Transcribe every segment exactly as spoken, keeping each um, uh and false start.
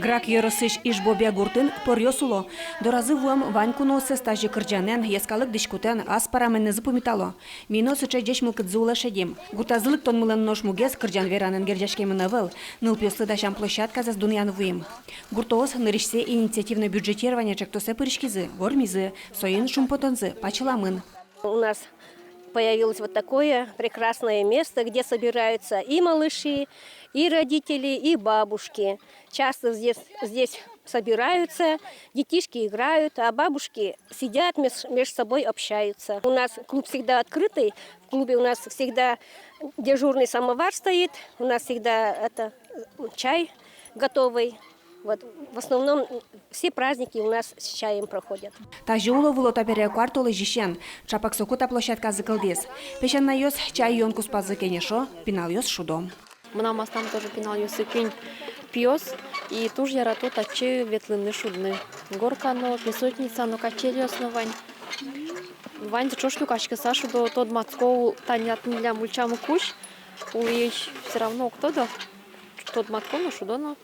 Грак ёросысь Иж-Бобья гуртын поръёс уло. Доразы вуэм вань кунооссэс тазьы кырӟанэн, йӧскалык дӥськутэн, ас параменызы пумитало. Ми но сыӵе ӟеч мылкыдзы улэ шедим. Гуртазы лыктонмылэн нош мугез кырӟан-веранэн герӟаськемын ӧвӧл, нылпиослы дасям площадказэс дунъяны вуим. Гуртоос нырысьсэ инициативное бюджетирование ӵектосэ пыриськизы, вормизы, соин шумпотонзы пачыламын. У нас появилось вот такое прекрасное место, где собираются и малыши, и родители, и бабушки. Часто здесь, здесь собираются, детишки играют, а бабушки сидят, меж-, между собой общаются. У нас клуб всегда открытый, в клубе у нас всегда дежурный самовар стоит, у нас всегда это, чай готовый. Вот, в основном все праздники у нас с чаем проходят. Тазьы уло-выло табере куартолэзьысен. Ӵапак соку та площадказы кылдӥз. Песянайёс чай юон куспазы кенешо, пиналъёс шудо. Мынам аслам тоже пиналъёсы куинь пиос, и туж ярато татчы ветлыны, шудыны. Горка но, песочница но, качельёс но вань. Ваньзы ӵош люкаськыса шудо, тодматско, тани татын милям ульчамы кузь, улӥсь всё равно уг тодо. Тодматско но, шудо но.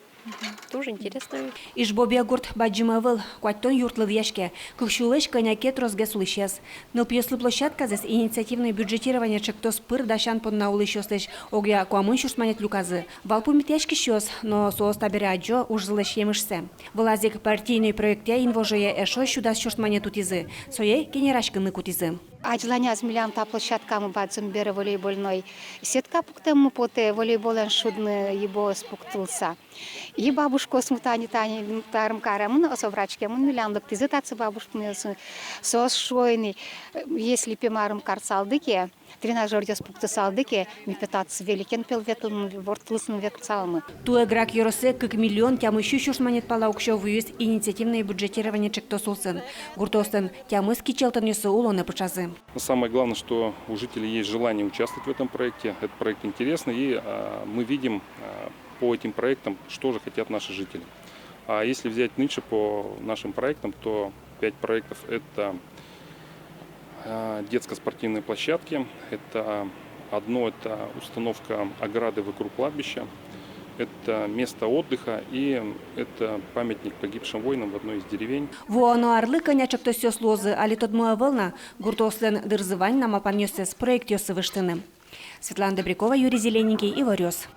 Туж интересно. Иж-Бобья гурт бадӟым ӧвӧл, куатьтон юрт лыдъяське, кык сюлэсь кӧня ке тросгес улӥсез. Нылпиослы площадказэс инициативное бюджетирование ӵектос пыр дасян понна улӥсьёслэсь огъя куамын сюрс манет люказы. Вал пумитъяськисьёс, но соос табере адӟо ужзылэсь емышсэ. Вылаз ик партийной проектъя инвожое эшшо сю дас сюрс манет утӥзы, сое кенераськыны кутӥзы. Азьланяз милям та площадкамы бадӟым бере волейбольной сетка пуктэммы потэ, волейболэн шудыны йыбоос пуктылыса. И бабушкаосмы тани, тани, тарым каремын, собрачкемын милям, лыктӥзы татчы бабушкаосмы, соос шуо ини, если пе марым карысалды ке, тренажёръёс пуктысалды ке, ми пе татчы великен пе ветлыны, ворттылыны ветлысалмы. Туэ Грак ёросэ кык миллион тямыс сю сюрс манет пала уксё вуиз инициативное бюджетирование ӵектос улсын. Гуртоослэн тямыс кичӧлтонъёссы улонэ пыӵазы. Но самое главное, что у жителей есть желание участвовать в этом проекте. Этот проект интересный, и, а, мы видим, а, по этим проектам, что же хотят наши жители. А если взять нынче по нашим проектам, то пять проектов — это, а, детско-спортивные площадки, это одно — это установка ограды вокруг кладбища, это место отдыха и это памятник погибшим воинам в одной из деревень. Вуоно арлы кӧня ӵектосъёс луозы, али тодмо ӧвӧл на. Гуртоослэн дырзы вань на малпанъёссэс проектъёсы выжтыны. Светлана Добрякова, Юрий Зелененький, «Иворъёс».